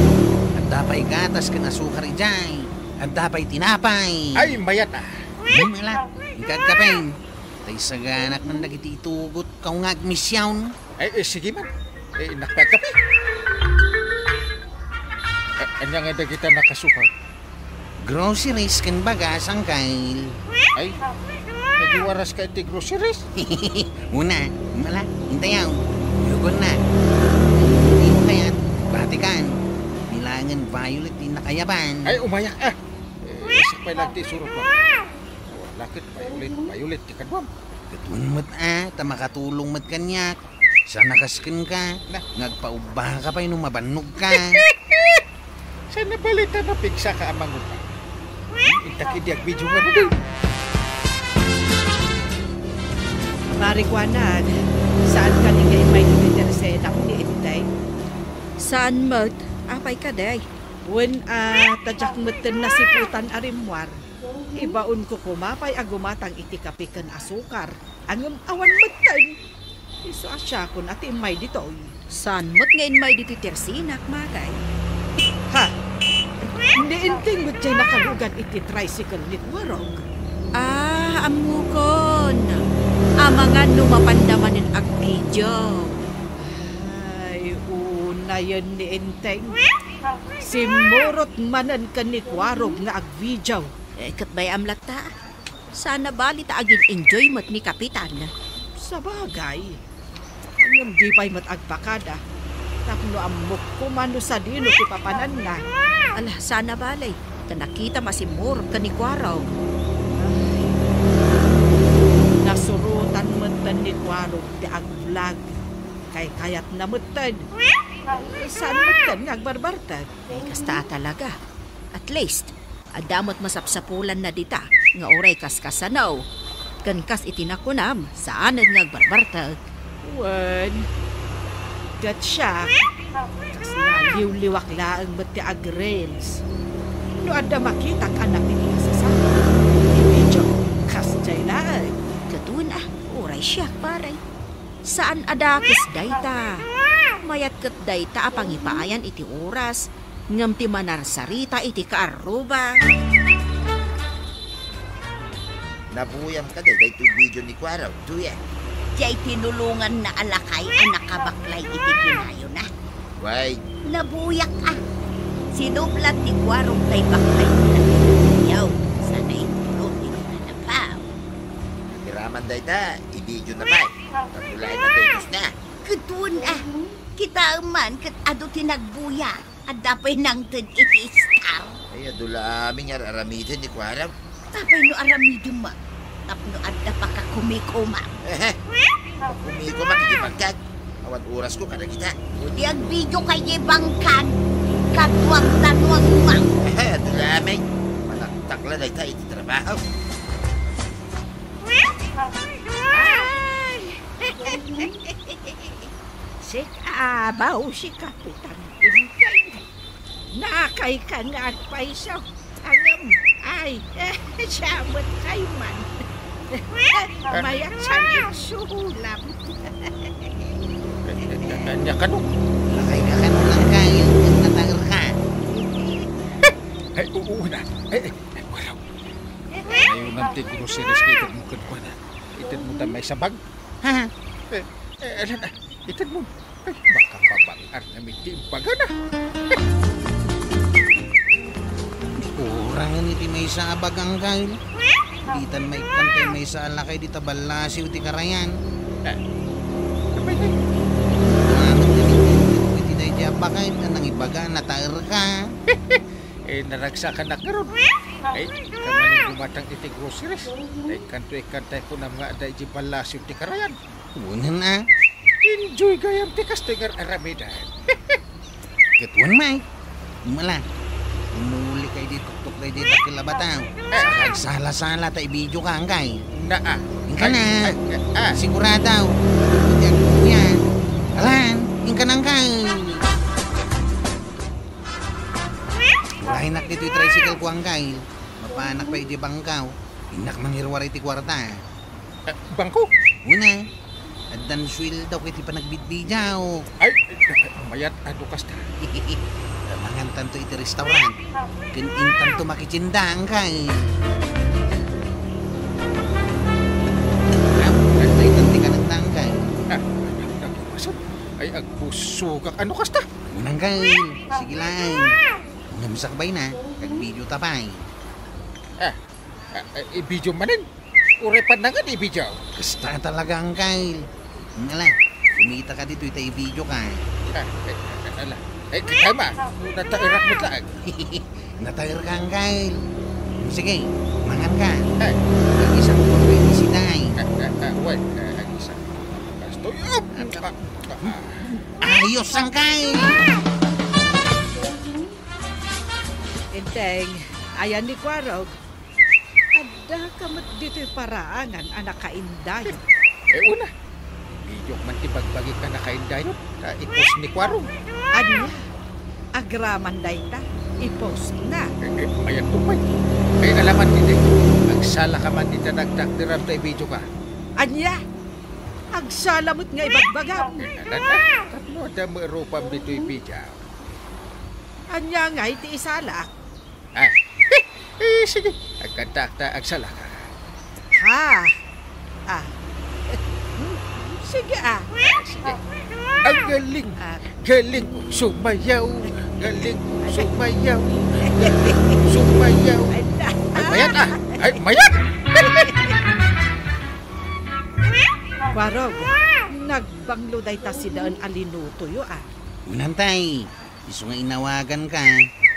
Adda pay gatas ken asukar idiay. Adda pay tinapay. Ay, mayat, ah. Hmm, ala. Inka agkape. Ta isaganak man dagiti itugot kaw nga agmision. Ay, eh, sige man. Eh, innak pay agkape. Eh, ania ngay dagita nakasukat? Groceries ken bagas, Angkay. Ay, nagiwaras ka iti groceries? Una, mala, intayaw. Uyogonna. Dimo kayat, batikan. Bilangen violet ti nakayaban. Ay, umayak, ah. Eh, isu pay lang ti isurot mo. Wala ket violet, violet ti kaduam. Ket wen met, ah, ta makatulong met kaniak. Saan a kas kenka, na, nga agpaubba ka pay no mabannog ka. Saan a bale ta napigsa ka a mangubba? Intak idi agbidio nga rudi. Pare Juanan, saan ka ni nga immay ditoy ti tersenak ni Enteng? Saan met? Apay kadi? Wen a, ta diak metten nasiputan a rimmuar. Ibaonko koma pay a gumatang iti kape ken asukar. Ngem awan metten. Isu a siakon a ti immay ditoy. Saan met nga immay ditoy tersenak, Magay? Ha? Ni Enteng met diay nakalugan iti tricycle ni Kuarog. Ah, ammokon. Amangan no mapanda manen agbidio. Ay, unayen ni Enteng. Simmurot manen ken ni Kuarog nga agbidio. Eh, ket bay-am latta. Saan a bale ta agin-enjoy met ni Kapitan. Sabagay. Ngem di pay met agpakada. Tapno ammok koma no sadino ti papananna. Ala, saan a bale. Ta nakitam a simmurot ken ni Kuarog. Ay. Nasurotan metten ni Kuarog ti agvlog. Kaykayatna metten. Saan metten nga agbarbartek. Ay, kasta a talaga. At least, adda met masapsapulanna dita nga uray kaskasano. Ken kas iti nakunam, saanen nga agbarbartek. Wen, ket siak, kas naliwliwak laeng met ti agreels. No adda makitak a napigsa sa video, kasdiay laeng. Ket wen a, uray siak, pare. Saan a dakes dayta. Mayat ket dayta a pangipaayan iti oras, ngem ti manarsarita iti kaarruba. Nabuyam kadi daytoy video ni Kuarog, Tuya? Diay tinulonganna a lakay a nakabaklay iti kinayona. Way. Nabuyak a. Sinublat ni Kuarog tay baklay ti nagkinayaw. Sana intulot iti nanapaw. Iraman dayta, i-video na pay. Pagulayan na famous na. Ket wen a, kitaem man ket adu ti nagbuya. Adda pay nangted iti star. Ay, adu la amin nga ar-aramiden ni Kuarog. Tapay no aramidem met. Tapno adda pakakumikuma. Ehe. Kumikuma iti bangkag. Awan orasko kadagita. Idi agbidio kay di bangkag. Kaduak tanuang mang. Ehe, adu la amin. Managtakla dayta iti trabaho. Ay! Sika, abaw, si Kapitan Inteng. Nakayka nga agpayso. Ngem, ay, siya met kayman. Mayat siya nga agsulam. Ania kano? Lakayka kano lang kayo, nataer ka. Ay, oo na. Ay, ay, ay, wala. Ay, unam ti groceries nga ited mo kenkuana. Ited mo ta maysa bag. Ha? Eh, eh, alan, ah, ited mo. Ay, baka mabang-ar nga miti bagana. Kurangan iti maysa a bag, Angkay. Ditan maikkan tay maysa a lakay dita ballasiw ti karayan. Eh, apay na? Kurangan iti maysa a bag, Angkay, ta nangibaga, nataer ka. Eh, naragsakan ngarud. Ay, kaman gumatang iti groceries. Ay, kanto, ay, kantay ko nam nga adda iti ballasiw ti karayan. Unan a. Enjoy gayam ti kastoy nga ar-aramidan. Ket wen, Mike. Mala. Umuli kay di tuktok daydi dakkel a bataw. Eh. Agsala-sala ta i-video ka, angkay. Naa. Inka na. Ay, ay, ah. Sigurado. Iti agpuya. Alan, inka na, angkay. Ulayenak ditoy tricycle ko, angkay. Mapanak pay iti bangko. Innak mangiruar iti kuarta. Eh, bangko? Una, addan sueldo iti panagbidbidiaw. Ay, mayat a do kasta. Mangantanto iti restaurant. Ken intanto makitienda, angkay. Ay, ay, tanti ka nagtangkay. Ah, ay, nakimasan. Ay, agbusugak. Ano kasta? Unang kay, sige lang. Ngem sakbay na, kag video ta pay. Ah, ah, ah, i-video manen? Uray pannangan i-video. Kasta talaga, angkay. Ala, kumita ka ditoy ta i-video ka. Ah, eh, eh, ala. Eh, kay ma, nataerak met laeng. Nataer ka, angkay. Sige, mangan ka. Eh. Ag-isa ko pa pwede si Day. Ah, ah, ah, wait, eh, ag-isa. Kastoy, um, ah, ah, ah. Ayos, angkay. Enteng, ayan ni Kuarog. Adda ka met ditoy paraangan a nakaindayo. Eh, una, bidok man ti bagbagik a nakaindayo, ta i-post ni Kuarog. Ania? Agraman dayta, i-post na. Eh, eh, ayan to pay. Ay, alaman ti day. Agsala ka man dita nagtakderam ta i-video ka. Ania? Agsala met nga ibagbagam. Eh, ala, ala. Tapno adda met rupam ditoy video. Ania ngay ti isalak? Ah. Eh, eh, sige. Agkantaak ta agsalaka. Ha? Ah. Sige, ah. Ah, sige. Ang galing. Ah. Galing sumayaw. Galing sumayaw. Galing sumayaw. Ay, na. Ay, mayat, ah. Ay, mayat. Barog, nagbanglo dayta si Daan a linutoyo, ah. Unantay. Isu nga inawaganka,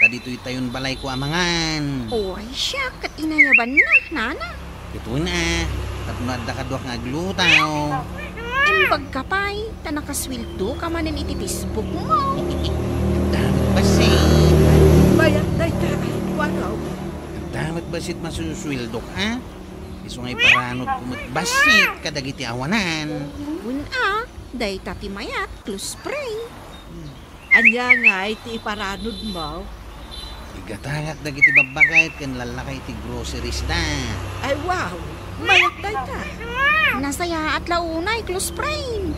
ta ditoy tayon balayko a mangan. Oy, siak, ket inayabanna, nana. Ket wen a, tapno adda kaduak nga aglutaw. Imbagka pay, ta nakasueldoka manen iti Facebook mo. Adda met bassit. Mayat dayta, ay, waraw. Adda met bassit masusueldok, a? Isu nga iparanodko met bassit kadagiti awanan. Wen a, dayta ti mayat, close friend. Ania ngay ti iparanodmo? Igatangak dagiti babbaket ken lallaka iti groceries da. Ay, wow! Mayat dayta. Nasayaat la unay, close friend.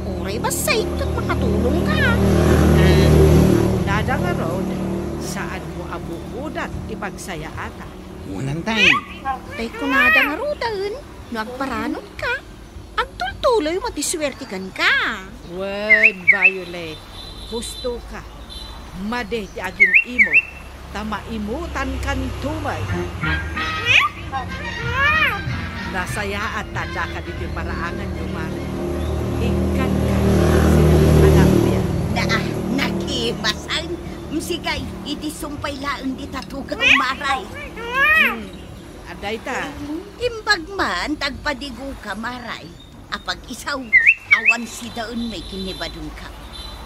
Uray bassit ket makatulongka. Kunada ngarud, saanmo a bukodan ti pagsayaatan. Unantay. Tay kunada ngaruden, no agparanodka, agtultuloy met ti suerte kenka. Wen, Violet, hustoka. Madi ti agim-imot, ta maimutankanto met. Nasayaat ta addaka ditoy paraanganyo, Mare. Ikkanka, sino anakyo? Na, nakimasan. Sige, iti sumpay laeng dita tugaw, Mare. Hmm. Adda ita, imbag man ta agpadigoka, Mare. Apag-isu, awan si Daan met ken ni Badongka.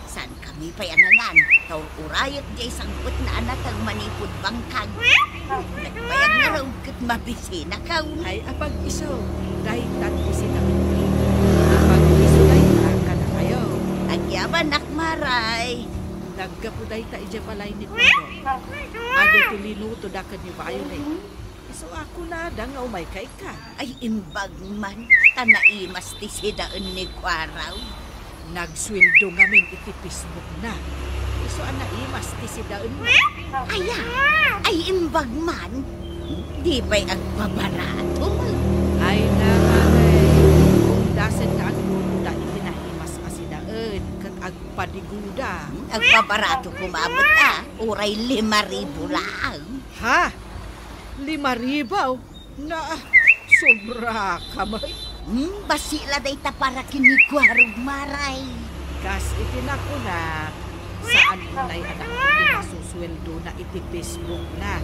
Saankami pay a nangan, ta ur-urayek diay sangbutna a nateng manipud bangkag. Nagbayag ngarud ket mabisinakon. Ay, apag-isu, dayta ti si Daan. Apag-isu dayta kadakayo. Agyamanak, Mare. Naggapu dayta idiay balay ni Kuya. Adu ti linutoda ken ni Violet. Isu a kunada nga umayka ikkan. Ay, imbag man, ta naimas ti si Daan ni Kuarog. Nagsueldo ngamin iti Facebook na. Isu a naimas ti si Daan na. Aya, ay, imbag man, di pay agpabarato met. Ay, na, Mare, undasen nga aglutoda iti naimas a si Daan, ket agpadigoda. Agpabarato koma met, a, uray lima ribu laeng. Ha? Lima ribu? Na, sobraka met. Hmm, bassit la dayta para ken ni Kuarog, Mare. Kas iti nakunak, saan unay a dakkel ti masusueldona iti Facebook na.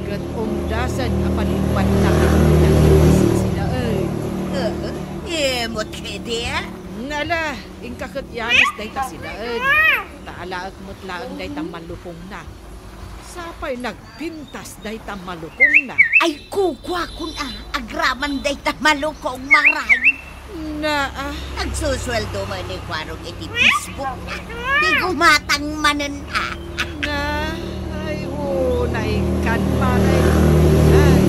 Ket undasen a palipadna ket naimas a si Daan. Eh, imot kadi, a? Ala, inka ket Yanis dayta sidaen. Ta alaek met laeng dayta malukongna. Sapay nagpintas dayta malukongna. Ay, kukuakon a, agraman dayta malukong, Maray. Naa. Nagsusueldo man ni Kuarog iti Facebook na. Di gumatang manen a. Na, ay, unay kan, Maray. Ay,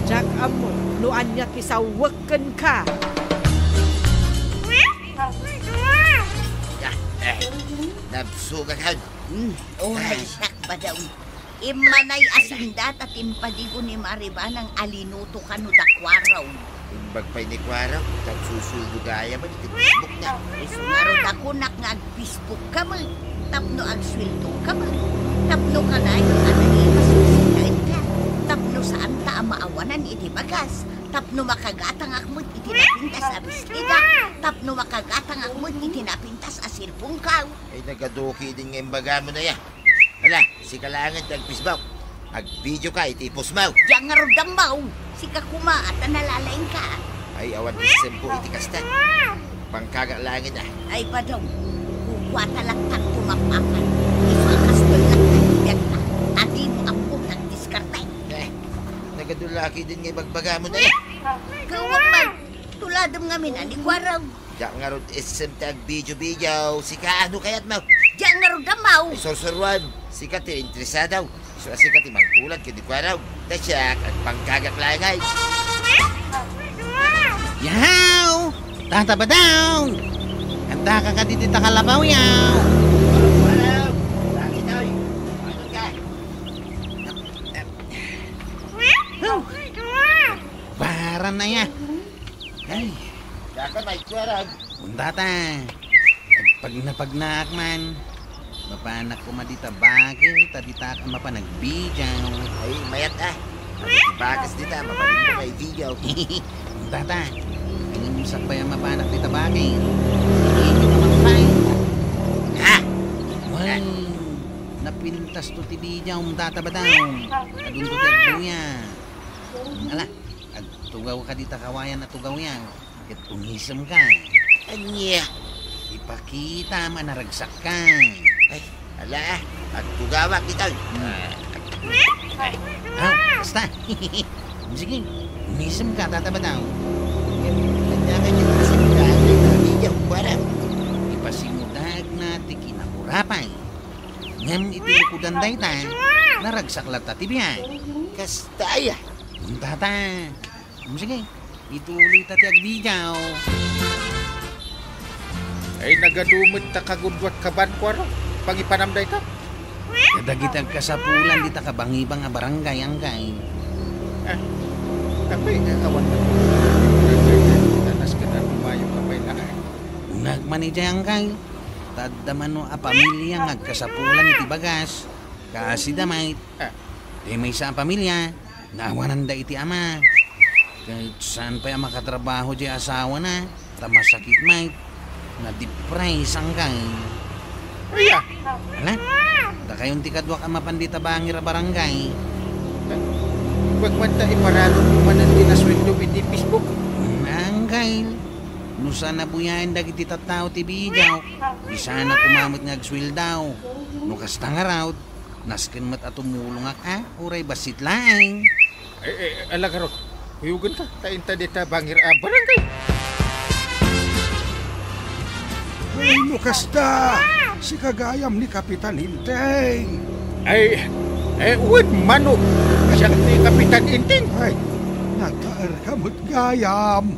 diak ammo no ania ti sawek kenka. Ya, eh, nabsugakan. Hmm, oras. Ay. Sakbadaw. Immanay a sindata timpadigo ni Maribanang a linuto kano da Kuarog. Imbag pay ni Kuarog, nagsusueldo gayam iti Facebook na. Isu ngarud a kunak nga ag-Facebook ka met, tapno agsueldo ka met, tapno kanayon a naipasusitaen ka, tapno saanta a maawanan iti bagas, tapno makagatangak met iti napintas a bestida, tapno makagatangak met iti napintas a cellphone ka. Ay, nagaduki din nga imbagamo na ya. Hala, sika laengen ti ag-Facebook. Ag-video ka iti post mo. Diak ngarud ammo. Sika koma, ta nalalaing ka. Ay, awan ti sempo iti kasta. Pangkagak laengen a. Ay, padaw. Kukuata latta tumapakan. Isu a kastoy latta ti biagta. Adimo ammo nagdiskarte. Eh, nagadulaki din nga ibagbagamo na ya. Kawam man. Tuladem ngamin a ni Kuarog. Diak ngarud isem ti agvideo-video. Sika, ano kayat mo? Diak ngarud ammo. Ay, sursuruan. Sika ti interesado. Isu a sika ti mangtulad ken ni Kuarog. Ta siak, agpangkagak laeng ay. Yaw! Tata Badong! Kanta ka kadi ti takalabaw, yaw! Kuarog! Langit, oy! Ano ka? Huh! Baran na ya. Ay. Daka may Kuarog. Unta ta. Agpagnapagnaak man. Mapanak koma dita bakes, ta dita ka mapan agbidiaw. Ay, mayat a. Bagas dita, mapanak koma agbidiaw. Unta ta. Ngem sakbay a mapanak dita bakes. Video ka man pay. Ha? Wen, napintas to ti video, Tata Badong. Adun to ti agbuya. Ala, agtugaw ka dita kawayan a tugaw yan. Ket umisem ka. Ania? Ipakitam a naragsak ka. Ay, ala, agtugawak ditoy. Hmm. Ah. Aw, basta. Sige, umisem ka, Tata Badong. Ania nga di pasimudaan ti video, Kuarog? Ipasimudaan na ti kinaurapan. Ngem iti lukodan dayta, naragsak latta ti biag. Kasta aya. Unta ta. Hmm, sige, ituloy ta ti agbidiaw. Ay, nagadu met ta kagudua ti kaban, Kuarog. Pangipanam dayta. Kadagiti agkasapulan dita kabangibang a barangay, Angkay. Ah, kape, eh, awan na. Nasken a tumayo ka pay na. Unak man idiay, Angkay. Ta adda mano a pamilya nga agkasapulan iti bagas. Kaasi da met. Ah. Ti maysa a pamilya, naawananda iti ama. Ket saan pay a makatrabaho diay asawana, ta masakit met, na-depress, Angkay. Aya? Ala, dakayon ti kaduak a mapan dita bangir a barangay. Bagmanta iparalon mo manen ti nasueldo iti Facebook. Angkay, no saan a buyaen dagiti tattao ti bidiak, di sana koma met nga agsueldo. No kasta ngarud, nasken met a tumulongak a, uray bassit laeng. Eh, eh, ala ngarud, kuyogenka, ta inta dita bangir a barangay. Ay, no kasta, sika gayam ni Kapitan Enteng. Ay, eh, wen, mano, siak ni Kapitan Enteng. Ay, nataerka met gayam.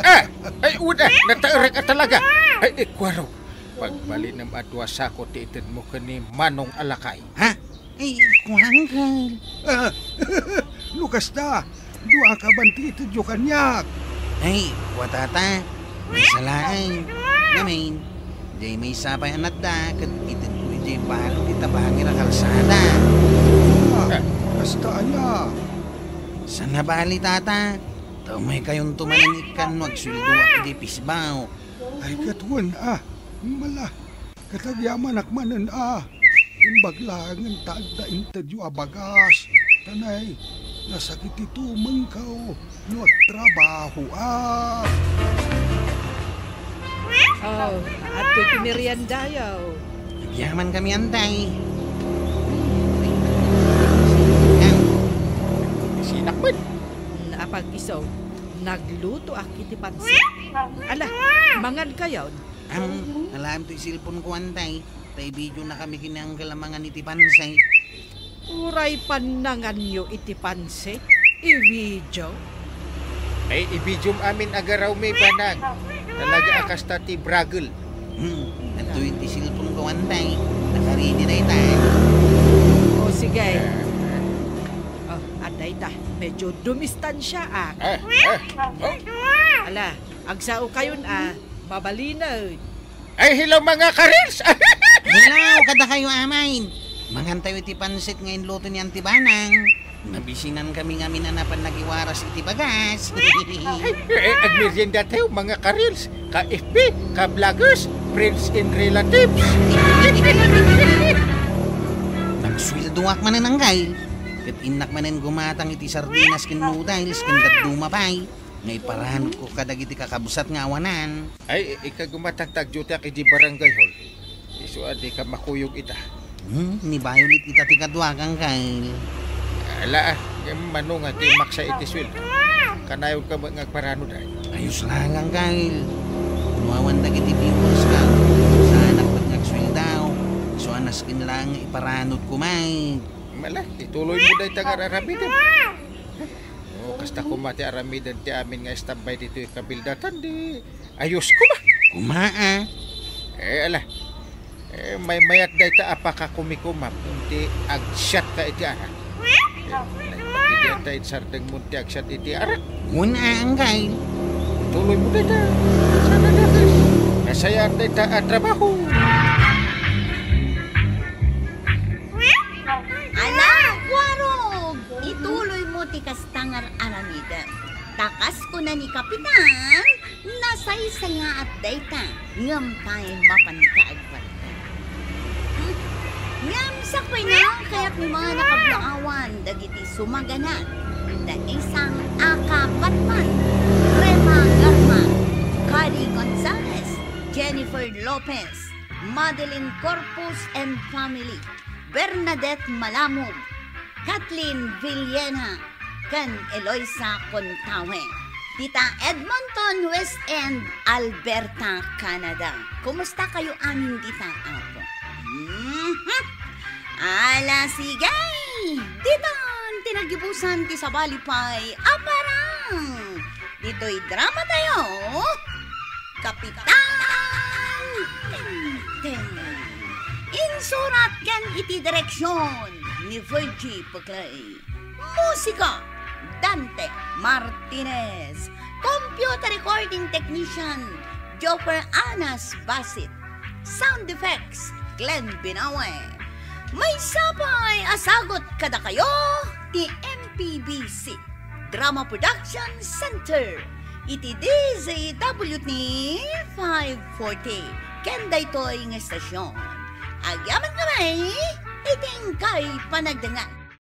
Eh, ay, wen, eh, nataerek a talaga. Ay, eh, Kuarog. Pagbalinem a dua sako ti itedmo ken ni Manong Alakay. Ha? Ay, kua, Angkay. Ah, no kasta, dua kaban ti itedyo kaniak. Ay, kua, Tata, maysa laeng. Ngamin, diay maysa pay a natda, ket itedko idiay balud ita bangir a kalsada. Ah, kasta aya. Saan a bali, Tata. Ta umaykayonto manen ikkan no agsueldoak idiay Facebook. Ay, ket wen a, mala, ket agyamanak manen a, imbag laengen ta adda intedyo a bagas, ta nay, nasakit ti tumengko no agtrabahoak. Oh, adtoy ti meriendayo. Agyaman kami, antay. Sinak met. Apag iso, naglutoak iti pansit. Ala, mangan kayon. Am, alaem toy cellphone ko, antay. Ta i-video na kami ken ni Uncle a mangan iti pansit. Uray pannanganyo iti pansit, i-video? Ay, i-video amin agarawmi, banag. Talaga a kasta ti bragel. Hmm, adtoy ti cellphone ko, antay. Nakaridi dayta. O, sige. Ah. Oh, adda ita. Medyo dumistansya, ah. Ah, ah, oh. Ala, agsao kayon, ah. Mabalinen. Ay, hello, mga karils! Hello, kadakayo, amay. Mangan tayo iti pansit nga inluto ni Auntie Banang. Nabisinan kami ngamin a napan nagiwaras iti bagas. Ay, eh, agmerienda tayo, mga karils. Ka F B, ka vloggers, friends and relatives. Nagsweldoak manen, Uncle. Ket innak manen gumatang iti sardinas ken noodles ken dadduma pay nga iparanodko kadagiti kakabsat nga awanan. Ay, ika gumatang ta agdioteak iti barangay hall. Isu a dika makuyog ita. Hmm, ni Violet ita ti kaduak, Uncle. Ala, ah, ngem mano nga ti maksa iti sweldo? Kanayonka met nga agparanod, ay. Ayos lang, Uncle. No awan dagiti viewers ka, saanak met nga agsweldo. Isu a nasken lang nga iparanodko met. Ala, ituloy mo dayta nga ar-aramiden. O, kasta koma ti aramiden ti amin nga istambay ditoy kabildatan, di ayos koma. Koma, ah. Eh, ala. Eh, maymayat dayta a pakakumikumam, ti agsiatka iti arak. Eh, ala, pati dayta insardengmo ti agsiat iti arak. Wen, ah, Uncle. Tuloy mo dayta. Sana dakas. Nasayaan dayta a trabaho. Ala, warog! Ituloy mo ti kasta nga ar-aramidem. Ta kas kuna ni Kapitan, nasaysayaat dayta, ngem pay mapanka agbalin. Hmm. Ngem sakbay na, kayatmi man a kablaawan dagiti sumagana. Daisang Aka Batman, Rema Garma, Kari Gonzalez, Jennifer Lopez, Madeline Corpus and family, Bernadette Malamog, Kathleen Villena, ken Eloisa Contawe. Dita Edmonton, West End, Alberta, Canada. Kumusta kayo amin dita, Apo? Mhm. Ala, sige! Ditan ti nagibusan ti sabali pay a parang. Ditoy drama tayo, Kapitan Tenten. Insurat ken iti direksyon ni Virgie Peclay. Musika, Dante Martinez. Computer recording technician, Joffer Anas Basit. Sound effects, Glenn Binawe. Maysa pay a sagut kadakayo ti M P B C Drama Production Center iti D Z W T five forty ken daytoy nga estasyon. Agyaman kami iti inkay panagdengngeg.